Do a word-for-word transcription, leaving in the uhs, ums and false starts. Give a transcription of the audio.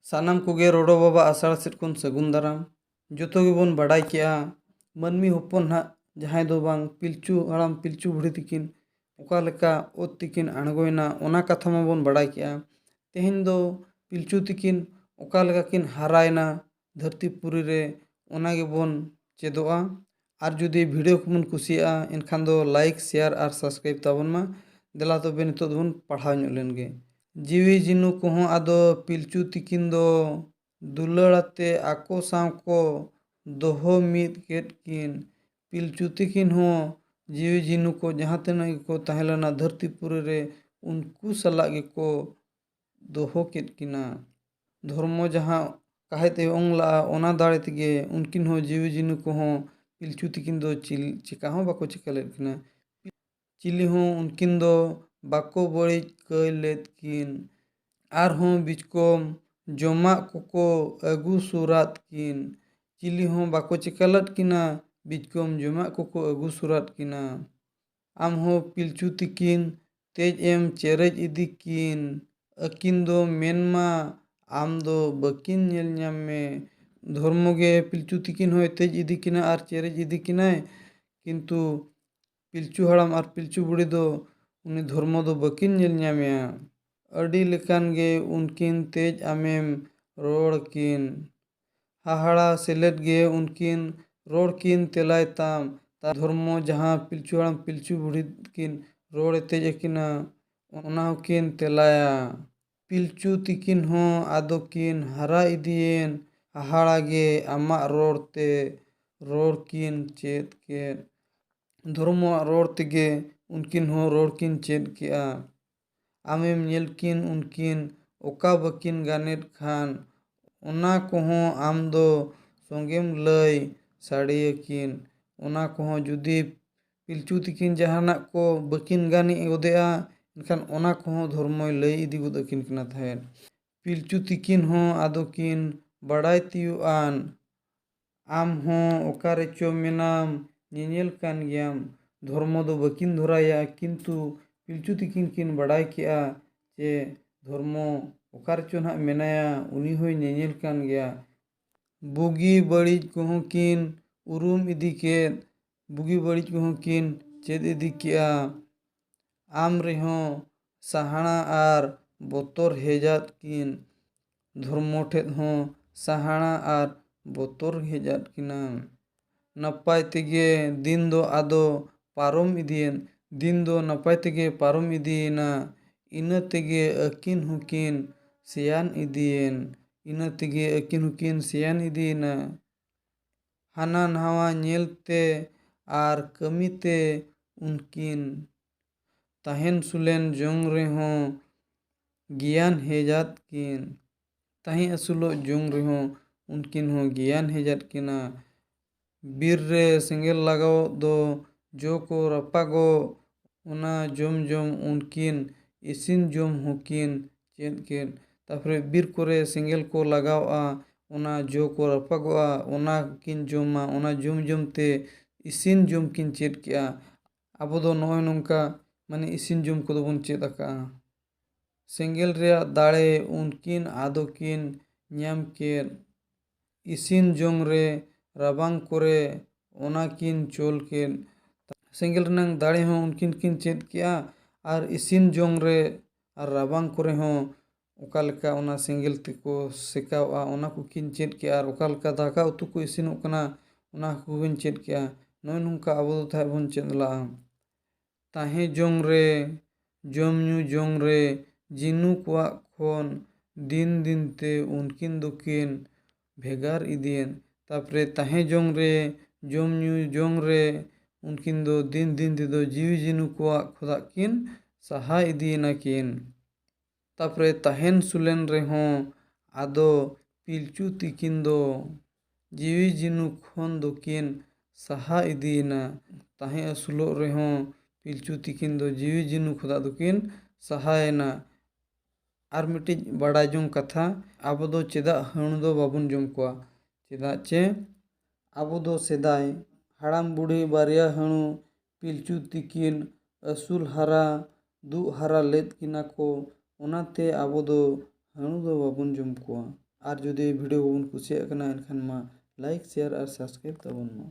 ᱥᱟᱱᱟᱢ ᱠᱚᱜᱮ ᱨᱚᱰᱚ ᱵᱟᱵᱟ ᱟᱥᱲᱟ ᱥᱮᱫ ᱠᱷᱚᱱ ᱥᱟᱹᱜᱩᱱ ᱫᱟᱨᱟᱢ᱾ ᱡᱚᱛᱚ ᱜᱮᱵᱚᱱ ᱵᱟᱰᱟᱭ ᱠᱮᱜᱼᱟ, ᱢᱟᱹᱱᱢᱤ ᱦᱚᱯᱚᱱ ᱱᱟᱦᱟᱜ ᱡᱟᱦᱟᱸᱭ ᱫᱚ ᱵᱟᱝ ᱯᱤᱞᱪᱩ ᱦᱟᱲᱟᱢ ᱯᱤᱞᱪᱩ ᱵᱩᱲᱦᱤ ᱛᱤᱠᱤᱱ ᱚᱠᱟ ᱞᱮᱠᱟ ᱚᱛ ᱛᱤᱠᱤᱱ ᱟᱬᱜᱚᱭᱮᱱᱟ, ᱚᱱᱟ ᱠᱟᱛᱷᱟ ᱢᱟᱵᱚᱱ ᱵᱟᱰᱟᱭ ᱠᱮᱜᱼᱟ᱾ ᱛᱮᱦᱮᱧ ᱫᱚ ᱯᱤᱞᱪᱩ ᱛᱤᱠᱤᱱ ᱚᱠᱟ ᱞᱮᱠᱟ ᱠᱤᱱ ᱦᱟᱨᱟᱭᱮᱱᱟ ᱫᱷᱟᱹᱨᱛᱤ ᱯᱩᱨᱤ ᱨᱮ, ᱚᱱᱟ ᱜᱮᱵᱚᱱ ᱪᱮᱫᱚᱜᱼᱟ᱾ ᱟᱨ ᱡᱩᱫᱤ video ᱠᱚᱵᱚᱱ ᱠᱩᱥᱤᱭᱟᱜᱼᱟ, ᱮᱱᱠᱷᱟᱱ ᱫᱚ like, share ᱟᱨ subscribe ᱛᱟᱵᱚᱱ ᱢᱟ᱾ ᱫᱮᱞᱟ ᱛᱚᱵᱮ ᱱᱤᱛᱚᱜ ᱫᱚᱵᱚᱱ ᱯᱟᱲᱦᱟᱣ ᱧᱚᱜ ᱞᱮᱱ ᱜᱮ᱾ ᱡᱤᱣᱤ ᱡᱤᱱᱩ ᱠᱚᱦᱚᱸ ᱟᱫᱚ ᱯᱤᱞᱪᱩ ᱛᱤᱠᱤᱱ ᱫᱚ ᱫᱩᱞᱟᱹᱲ ᱟᱛᱮ ᱟᱠᱚ ᱥᱟᱶ ᱠᱚ ᱫᱚᱦᱚ ᱢᱤᱫ ᱠᱮᱫ ᱠᱤᱱ᱾ ᱯᱤᱞᱪᱩ ᱛᱤᱠᱤᱱ ᱦᱚᱸ ᱡᱤᱣᱤ ᱡᱤᱱᱩ ᱠᱚ ᱡᱟᱦᱟᱸ ᱛᱤᱱᱟᱹᱜ ᱜᱮᱠᱚ ᱛᱟᱦᱮᱸ ᱞᱮᱱᱟ ᱫᱷᱟᱹᱨᱛᱤ ᱯᱩᱨᱤ ᱨᱮ, ᱩᱱᱠᱩ ᱥᱟᱞᱟᱜ ᱜᱮᱠᱚ ᱫᱚᱦᱚ ᱠᱮᱫ ᱠᱤᱱᱟ᱾ ᱫᱷᱚᱨᱢᱚ ᱡᱟᱦᱟᱸ ᱠᱟᱦᱮᱫ ᱮ ᱚᱝ ᱞᱟᱜᱼᱟ, ᱚᱱᱟ ᱫᱟᱲᱮ ᱛᱮᱜᱮ ᱩᱱᱠᱤᱱ ᱦᱚᱸ ᱡᱤᱣᱤ ᱡᱤᱱᱩ ᱠᱚᱦᱚᱸ ᱯᱤᱞᱪᱩ ᱛᱤᱠᱤᱱ ᱫᱚ ᱪᱤᱞ-, ᱪᱤᱠᱟ ᱦᱚᱸ ᱵᱟᱠᱚ ᱪᱤᱠᱟ ᱞᱮᱫ ᱠᱤᱱᱟ᱾ ᱪᱤᱞᱤ ᱦᱚᱸ ᱩᱱᱠᱤᱱ ᱫᱚ ᱵᱟᱠᱚ ᱵᱟᱹᱲᱤᱡ ᱠᱟᱹᱭ ᱞᱮᱫ ᱠᱤᱱ᱾ ᱟᱨᱦᱚᱸ ᱵᱤᱪᱠᱚᱢ ᱡᱚᱢᱟᱜ ᱠᱚᱠᱚ ᱟᱹᱜᱩ ᱥᱩᱨᱟᱫ ᱠᱤᱱ᱾ ᱪᱤᱞᱤ ᱦᱚᱸ ᱵᱟᱠᱚ ᱪᱤᱠᱟ ᱞᱮᱫ ᱠᱤᱱᱟ, ᱵᱤᱪᱠᱚᱢ ᱡᱚᱢᱟᱜ ᱠᱚᱠᱚ ᱟᱹᱜᱩ ᱥᱩᱨᱟᱫ ᱠᱤᱱᱟ᱾ ᱟᱢ ᱦᱚᱸ ᱯᱤᱞᱪᱩ ᱛᱤᱠᱤᱱ ᱛᱮᱡ ᱮᱢ ᱪᱮᱨᱮᱡ ᱤᱫᱤ ᱠᱤᱱ᱾ ᱟᱹᱠᱤᱱ ᱫᱚ ᱢᱮᱱᱢᱟ ᱟᱢ ᱫᱚ ᱵᱟᱹᱠᱤᱱ ᱧᱮᱞ ᱧᱟᱢ ᱢᱮ᱾ ᱫᱷᱚᱨᱢᱚ ᱜᱮ ᱯᱤᱞᱪᱩ ᱛᱤᱠᱤᱱ ᱦᱚᱸᱭ ᱛᱮᱡ ᱤᱫᱤ ᱠᱤᱱᱟ ᱟᱨ ᱪᱮᱨᱮᱡ ᱤᱫᱤ ᱠᱤᱱᱟᱭ, ᱠᱤᱱᱛᱩ ᱯᱤᱞᱪᱩ ᱦᱟᱲᱟᱢ ᱟᱨ ᱯᱤᱞᱪᱩ ᱵᱩᱲᱦᱤ ᱫᱚ ᱩᱱᱤ ᱫᱷᱚᱨᱢᱚ ᱫᱚ ᱵᱟᱹᱠᱤᱱ ᱧᱮᱞ ᱧᱟᱢᱮᱭᱟ᱾ ᱟᱹᱰᱤ ᱞᱮᱠᱟᱱ ᱜᱮ ᱩᱱᱠᱤᱱ ᱛᱮᱡ ᱟᱢᱮᱢ ᱨᱚᱲ ᱠᱤᱱ᱾ ᱦᱟᱦᱟᱲᱟ ᱥᱮᱞᱮᱫ ᱜᱮ ᱩᱱᱠᱤᱱ ᱨᱚᱲ ᱠᱤᱱ ᱛᱮᱞᱟᱭ ᱛᱟᱢ᱾ ᱛᱟ ᱫᱷᱚᱨᱢᱚ ᱡᱟᱦᱟᱸ ᱯᱤᱞᱪᱩ ᱦᱟᱲᱟᱢ ᱯᱤᱞᱪᱩ ᱵᱩᱲᱦᱤ ᱠᱤᱱ ᱨᱚᱲ ᱮ ᱛᱮᱡ ᱟᱹᱠᱤᱱᱟ, ᱚᱱᱟ ᱦᱚᱸᱠᱤᱱ ᱛᱮᱞᱟᱭᱟ᱾ ᱯᱤᱞᱪᱩ ᱛᱤᱠᱤᱱ ᱦᱚᱸ ᱟᱫᱚ ᱠᱤᱱ ᱦᱟᱨᱟ ᱤᱫᱤᱭᱮᱱ᱾ ᱦᱟᱦᱟᱲᱟ ᱜᱮ ᱟᱢᱟᱜ ᱨᱚᱲ ᱛᱮ ᱨᱚᱲ ᱠᱤᱱ ᱪᱮᱫ ᱠᱮᱫ᱾ ᱫᱷᱚᱨᱢᱚᱣᱟᱜ ᱨᱚᱲ ᱛᱮᱜᱮ ᱩᱱᱠᱤᱱ ᱦᱚᱸ ᱨᱚᱲ ᱠᱤᱱ ᱪᱮᱫ ᱠᱮᱜᱼᱟ᱾ ᱟᱢᱮᱢ ᱧᱮᱞ ᱠᱤᱱ ᱩᱱᱠᱤᱱ ᱚᱠᱟ ᱵᱟᱹᱠᱤᱱ ᱜᱟᱱᱮᱫ ᱠᱷᱟᱱ, ᱚᱱᱟ ᱠᱚᱦᱚᱸ ᱟᱢ ᱫᱚ ᱥᱚᱸᱜᱮᱢ ᱞᱟᱹᱭ ᱥᱟᱰᱮᱭᱟᱠᱤᱱ᱾ ᱚᱱᱟ ᱠᱚᱦᱚᱸ ᱡᱩᱫᱤ ᱯᱤᱞᱪᱩ ᱛᱤᱠᱤᱱ ᱡᱟᱦᱟᱱᱟᱜ ᱠᱚ ᱵᱟᱹᱠᱤᱱ ᱜᱟᱱ ᱜᱚᱫᱮᱜᱼᱟ, ᱮᱱᱠᱷᱟᱱ ᱚᱱᱟ ᱠᱚᱦᱚᱸ ᱫᱷᱚᱨᱢᱚᱭ ᱞᱟᱹᱭ ᱤᱫᱤ ᱜᱚᱫ ᱟᱹᱠᱤᱱ ᱠᱟᱱᱟ ᱛᱟᱦᱮᱸᱫ᱾ ᱯᱤᱞᱪᱩ ᱛᱤᱠᱤᱱ ᱦᱚᱸ ᱟᱫᱚ ᱠᱤᱱ ᱵᱟᱲᱟᱭ ᱛᱤᱭᱳᱜ ᱟᱱ᱾ ᱟᱢ ᱦᱚᱸ ᱚᱠᱟ ᱨᱮᱪᱚ ᱢᱮᱱᱟᱢ, ᱧᱮᱧᱮᱞ ᱠᱟᱱ ᱜᱮᱭᱟᱢ᱾ ᱫᱷᱚᱨᱢᱚ ᱫᱚ ᱵᱟᱹᱠᱤᱱ ᱫᱷᱚᱨᱟᱭᱟ, ᱠᱤᱱᱛᱩ ᱯᱤᱞᱪᱩ ᱛᱤᱠᱤᱱ ᱠᱤᱱ ᱵᱟᱲᱟᱭ ᱠᱮᱜᱼᱟ ᱡᱮ ᱫᱷᱚᱨᱢᱚ ᱚᱠᱟ ᱨᱮᱪᱚ ᱱᱟᱦᱟᱜ ᱢᱮᱱᱟᱭᱟ, ᱩᱱᱤ ᱦᱚᱸᱭ ᱧᱮᱧᱮᱞ ᱠᱟᱱ ᱜᱮᱭᱟ᱾ ᱵᱩᱜᱤ ᱵᱟᱹᱲᱤᱡ ᱠᱚᱦᱚᱸ ᱠᱤᱱ ᱩᱨᱩᱢ ᱤᱫᱤ ᱠᱮᱫ, ᱵᱩᱜᱤ ᱵᱟᱹᱲᱤᱡ ᱠᱚᱦᱚᱸ ᱠᱤᱱ ᱪᱮᱫ ᱤᱫᱤ ᱠᱮᱜᱼᱟ᱾ ᱟᱢ ᱨᱮᱦᱚᱸ ᱥᱟᱦᱟᱲᱟ ᱟᱨ ᱵᱚᱛᱚᱨ ᱦᱮᱡᱟᱫ ᱠᱤᱱ, ᱫᱷᱚᱨᱢᱚ ᱴᱷᱮᱫ ᱦᱚᱸ ᱥᱟᱦᱟᱲᱟ ᱟᱨ ᱵᱚᱛᱚᱨ ᱦᱮᱡᱟᱫ ᱠᱤᱱᱟ᱾ ᱱᱟᱯᱟᱭ ᱛᱮᱜᱮ ᱫᱤᱱ ᱫᱚ ᱟᱫᱚ ᱯᱟᱨᱚᱢ ᱤᱫᱤᱭᱮᱱ, ᱫᱤᱱ ᱫᱚ ᱱᱟᱯᱟᱭ ᱛᱮᱜᱮ ᱯᱟᱨᱚᱢ ᱤᱫᱤᱭᱮᱱᱟ᱾ ᱤᱱᱟᱹ ᱛᱮᱜᱮ ᱟᱹᱠᱤᱱ ᱦᱚᱸᱠᱤᱱ ᱥᱮᱭᱟᱱ ᱤᱫᱤᱭᱮᱱ, ᱤᱱᱟᱹ ᱛᱮᱜᱮ ᱟᱹᱠᱤᱱ ᱦᱚᱸᱠᱤᱱ ᱥᱮᱭᱟᱱ ᱤᱫᱤᱭᱮᱱᱟ᱾ ᱦᱟᱱᱟ ᱱᱟᱣᱟ ᱧᱮᱞ ᱛᱮ ᱟᱨ ᱠᱟᱹᱢᱤ ᱛᱮ ᱩᱱᱠᱤᱱ ᱛᱟᱦᱮᱱ ᱥᱩᱞᱮᱱ ᱡᱚᱝ ᱨᱮᱦᱚᱸ ᱜᱮᱭᱟᱱ ᱦᱮᱡᱟᱫ ᱠᱤᱱ, ᱛᱟᱦᱮᱸ ᱟᱹᱥᱩᱞᱚᱜ ᱡᱚᱝ ᱨᱮᱦᱚᱸ ᱩᱱᱠᱤᱱ ᱦᱚᱸ ᱜᱮᱭᱟᱱ ᱦᱮᱡᱟᱫ ᱠᱤᱱᱟ᱾ ᱵᱤᱨ ᱨᱮ ᱥᱮᱸᱜᱮᱞ ᱞᱟᱜᱟᱣᱚᱜ ᱫᱚ ᱡᱚ ᱠᱚ ᱨᱟᱯᱟᱜᱚᱜ, ᱚᱱᱟ ᱡᱚᱢ ᱡᱚᱢ ᱩᱱᱠᱤᱱ ᱤᱥᱤᱱ ᱡᱚᱢ ᱦᱚᱸᱠᱤᱱ ᱪᱮᱫ ᱠᱮᱫ᱾ ᱛᱟᱨᱯᱚᱨᱮ ᱵᱤᱨ ᱠᱚᱨᱮ ᱥᱮᱸᱜᱮᱞ ᱠᱚ ᱞᱟᱜᱟᱣᱚᱜᱼᱟ, ᱚᱱᱟ ᱡᱚ ᱠᱚ ᱨᱟᱯᱟᱜᱚᱜᱼᱟ, ᱚᱱᱟ ᱠᱤᱱ ᱡᱚᱢᱟ, ᱚᱱᱟ ᱡᱚᱢ ᱡᱚᱢ ᱛᱮ ᱤᱥᱤᱱ ᱡᱚᱢ ᱠᱤᱱ ᱪᱮᱫ ᱠᱮᱜᱼᱟ᱾ ᱟᱵᱚ ᱫᱚ ᱱᱚᱜᱼᱚᱭ ᱱᱚᱝᱠᱟ, ᱢᱟᱱᱮ, ᱤᱥᱤᱱ ᱡᱚᱢ ᱠᱚᱫᱚ ᱵᱚᱱ ᱪᱮᱫ ᱟᱠᱟᱜᱼᱟ᱾ ᱥᱮᱸᱜᱮᱞ ᱨᱮᱭᱟᱜ ᱫᱟᱲᱮ ᱩᱱᱠᱤᱱ ᱟᱫᱚ ᱠᱤᱱ ᱧᱟᱢ ᱠᱮᱫ᱾ ᱤᱥᱤᱱ ᱡᱚᱝ ᱨᱮ ᱨᱟᱵᱟᱝ ᱠᱚᱨᱮ ᱚᱱᱟ ᱠᱤᱱ ᱪᱚᱞ ᱠᱮᱫ᱾ ᱥᱮᱸᱜᱮᱞ ᱨᱮᱱᱟᱝ ᱫᱟᱲᱮ ᱦᱚᱸ ᱩᱱᱠᱤᱱ ᱠᱤᱱ ᱪᱮᱫ ᱠᱮᱜᱼᱟ, ᱟᱨ ᱤᱥᱤᱱ ᱡᱚᱝ ᱨᱮ ᱟᱨ ᱨᱟᱵᱟᱝ ᱠᱚᱨᱮ ᱦᱚᱸ ᱚᱠᱟ ᱞᱮᱠᱟ ᱚᱱᱟ ᱥᱮᱸᱜᱮᱞ ᱛᱮᱠᱚ ᱥᱮᱠᱟᱣᱚᱜᱼᱟ, ᱚᱱᱟ ᱠᱚᱠᱤᱱ ᱪᱮᱫ ᱠᱮᱜᱼᱟ, ᱟᱨ ᱚᱠᱟ ᱞᱮᱠᱟ ᱫᱟᱠᱟ ᱩᱛᱩ ᱠᱚ ᱤᱥᱤᱱᱚᱜ ᱠᱟᱱᱟ, ᱚᱱᱟ ᱠᱚᱠᱤᱱ ᱪᱮᱫ ᱠᱮᱜᱼᱟ᱾ ᱱᱚᱜᱼᱚᱭ ᱱᱚᱝᱠᱟ ᱟᱵᱚ ᱫᱚ ᱛᱟᱦᱮᱸᱫ ᱵᱚᱱ ᱪᱮᱫ ᱞᱟᱜᱼᱟ᱾ ᱛᱟᱦᱮᱸ ᱡᱚᱝ ᱨᱮ, ᱡᱚᱢ ᱧᱩ ᱡᱚᱝ ᱨᱮ, ᱡᱤᱱᱩ ᱠᱚᱣᱟᱜ ᱠᱷᱚᱱ ᱫᱤᱱ ᱫᱤᱱ ᱛᱮ ᱩᱱᱠᱤᱱ ᱫᱚᱠᱤᱱ ᱵᱷᱮᱜᱟᱨ ᱤᱫᱤᱭᱮᱱ᱾ ᱛᱟᱯᱚᱨᱮ ᱛᱟᱦᱮᱸ ᱡᱚᱝ ᱨᱮ, ᱡᱚᱢ ᱧᱩ ᱡᱚᱝ ᱨᱮ, ᱩᱱᱠᱤᱱ ᱫᱚ ᱫᱤᱱ ᱫᱤᱱ ᱛᱮᱫᱚ ᱡᱤᱣᱤ ᱡᱤᱱᱩ ᱠᱚᱣᱟᱜ ᱠᱷᱚᱱᱟᱜ ᱠᱤᱱ ᱥᱟᱦᱟ ᱤᱫᱤᱭᱮᱱᱟ ᱠᱤᱱ᱾ ᱛᱟᱯᱚᱨᱮ ᱛᱟᱦᱮᱱ ᱥᱩᱞᱮᱱ ᱨᱮᱦᱚᱸ ᱟᱫᱚ ᱯᱤᱞᱪᱩ ᱛᱤᱠᱤᱱ ᱫᱚ ᱡᱤᱣᱤ ᱡᱤᱱᱩ ᱠᱷᱚᱱ ᱫᱚᱠᱤᱱ ᱥᱟᱦᱟ ᱤᱫᱤᱭᱮᱱᱟ᱾ ᱛᱟᱦᱮᱸ ᱟᱹᱥᱩᱞᱚᱜ ᱨᱮᱦᱚᱸ ᱯᱤᱞᱪᱩ ᱛᱤᱠᱤᱱ ᱫᱚ ᱡᱤᱣᱤ ᱡᱤᱱᱩ ᱠᱷᱚᱱᱟᱜ ᱫᱚᱠᱤᱱ ᱥᱟᱦᱟᱭᱮᱱᱟ᱾ ᱟᱨ ᱢᱤᱫᱴᱤᱡ ᱵᱟᱲᱟᱭ ᱡᱚᱝ ᱠᱟᱛᱷᱟ, ᱟᱵᱚ ᱫᱚ ᱪᱮᱫᱟᱜ ᱦᱟᱹᱬᱩ ᱫᱚ ᱵᱟᱵᱚᱱ ᱡᱚᱢ ᱠᱚᱣᱟ? ᱪᱮᱫᱟᱜ ᱪᱮ ᱟᱵᱚ ᱫᱚ ᱥᱮᱫᱟᱭ ᱦᱟᱲᱟᱢ ᱵᱩᱲᱦᱤ ᱵᱟᱨᱭᱟ ᱦᱟᱹᱬᱩ ᱯᱤᱞᱪᱩ ᱛᱤᱠᱤᱱ ᱟᱹᱥᱩᱞ ᱦᱟᱨᱟ, ᱫᱩᱜ ᱦᱟᱨᱟ ᱞᱮᱫ ᱠᱤᱱᱟ ᱠᱚ᱾ ᱚᱱᱟᱛᱮ ᱟᱵᱚ ᱫᱚ ᱦᱟᱹᱬᱩ ᱫᱚ ᱵᱟᱵᱚᱱ ᱡᱚᱢ ᱠᱚᱣᱟ᱾ ᱟᱨ ᱡᱩᱫᱤ video ᱠᱚᱵᱚᱱ ᱠᱩᱥᱤᱭᱟᱜ ᱠᱟᱱᱟ, ᱮᱱᱠᱷᱟᱱ ᱢᱟ like, share ᱟᱨ subscribe ᱛᱟᱵᱚᱱ ᱢᱟ᱾